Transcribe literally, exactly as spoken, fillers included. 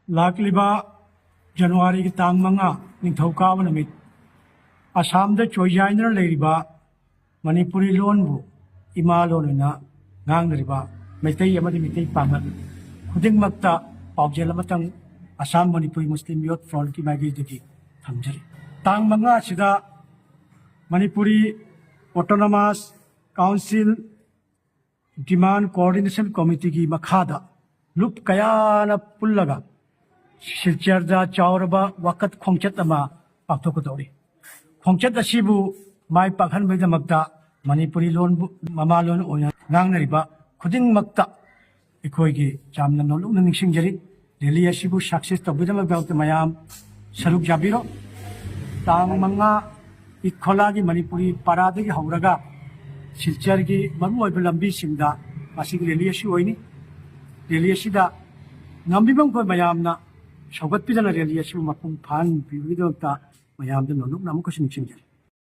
ꯂꯥꯛꯂꯤꯕ ꯖꯅꯋꯥꯔꯤꯒꯤ ꯇꯥꯡ ꯃꯉꯥ, ꯅꯤꯡꯊꯧꯀꯥꯕ ꯅꯨꯃꯤꯠ, ꯑꯁꯥꯝꯗ ꯆꯣꯏꯖꯥꯏꯅꯔ ꯂꯩꯔꯤꯕ ꯃꯅꯤꯄꯨꯔꯤ ꯂꯣꯟꯕꯨ ꯏꯃꯥ ꯂꯣꯟ ꯑꯣꯏꯅ ꯉꯥꯡꯅꯔꯤꯕ ꯃꯩꯇꯩ ꯑꯃꯗꯤ ꯃꯩꯇꯩ ꯄꯥꯉꯜ ꯈꯨꯗꯤꯡꯃꯛꯇ ꯄꯥꯎꯖꯦꯜ ꯑꯃꯇꯪ ꯑꯁꯥꯝ ꯃꯅꯤꯄꯨꯔꯤ ꯃꯨꯁꯂꯤꯝ ꯌꯨꯠ ꯐ꯭ꯔꯣꯟꯠꯀꯤ ꯃꯥꯏꯀꯩꯗꯒꯤ ꯊꯝꯖꯔꯤ꯫ ꯇꯥꯡ ꯃꯉꯥ ꯑꯁꯤꯗ ꯃꯅꯤꯄꯨꯔꯤ ꯑꯣꯇꯣꯅꯣꯃꯁ ꯀꯥꯎꯟꯁꯤꯜ ꯗꯤꯃꯥꯟ ꯀꯣꯑꯣꯔꯗꯤꯅꯦꯁꯟ ꯀꯣꯃꯤꯇꯤꯒꯤ ꯃꯈꯥꯗ ꯂꯨꯞ ꯀꯌꯥꯅ ꯄꯨꯜꯂꯒ ꯁꯤꯜꯆꯔꯗ ꯆꯥꯎꯔꯕ ꯋꯥꯀꯠ ꯈꯣꯡꯆꯠ ꯑꯃ ꯄꯥꯡꯊꯣꯛꯀꯗꯧꯔꯤ꯫ ꯈꯣꯡꯆꯠ ꯑꯁꯤꯕꯨ ꯃꯥꯏ ꯄꯥꯛꯍꯟꯕꯒꯤꯗꯃꯛꯇ ꯃꯅꯤꯄꯨꯔꯤ ꯂꯣꯟꯕꯨ ꯃꯃꯥ ꯂꯣꯟ ꯑꯣꯏꯅ ꯉꯥꯡꯅꯔꯤꯕ ꯈꯨꯗꯤꯡꯃꯛꯇ ꯑꯩꯈꯣꯏꯒꯤ ꯌꯥꯝꯅ ꯅꯣꯂꯨꯛꯅ ꯅꯤꯡꯁꯤꯡꯖꯔꯤ꯫ ꯔꯦꯂꯤ ꯑꯁꯤꯕꯨ ꯁꯛꯁꯦꯁ ꯇꯧꯕꯒꯤꯗꯃꯛꯇ ꯃꯌꯥꯝ ꯁꯔꯨꯛ ꯌꯥꯕꯤꯔꯣ꯫ ꯇꯥꯡ ꯃꯉꯥ ꯏꯈꯣꯂꯥꯒꯤ ꯃꯅꯤꯄꯨꯔꯤ ꯄꯔꯥꯗꯒꯤ ꯍꯧꯔꯒ ꯁꯤꯜꯆꯔꯒꯤ ꯃꯔꯨꯑꯣꯏꯕ ꯂꯝꯕꯤꯁꯤꯡꯗ ꯃꯁꯤꯒꯤ ꯔꯦꯂꯤ ꯑꯁꯤ ꯑꯣꯏꯅꯤ꯫ ꯔꯦꯂꯤ ꯑꯁꯤꯗ ꯉꯝꯕꯤꯕ ꯃꯈꯣꯏ ꯃꯌꯥꯝꯅ ꯁꯧꯒꯠꯄꯤꯗꯅ ꯔꯦꯂꯤ ꯑꯁꯤꯕꯨ ꯃꯄꯨꯡ ꯐꯥꯍꯟꯕꯤꯕꯒꯤꯗꯃꯛꯇ ꯃꯌꯥꯝꯗ ꯅꯣꯂꯨꯛꯅ ꯑꯃꯨꯛꯀꯁꯨ ꯅꯤꯡꯁꯤꯡꯖꯔꯤ꯫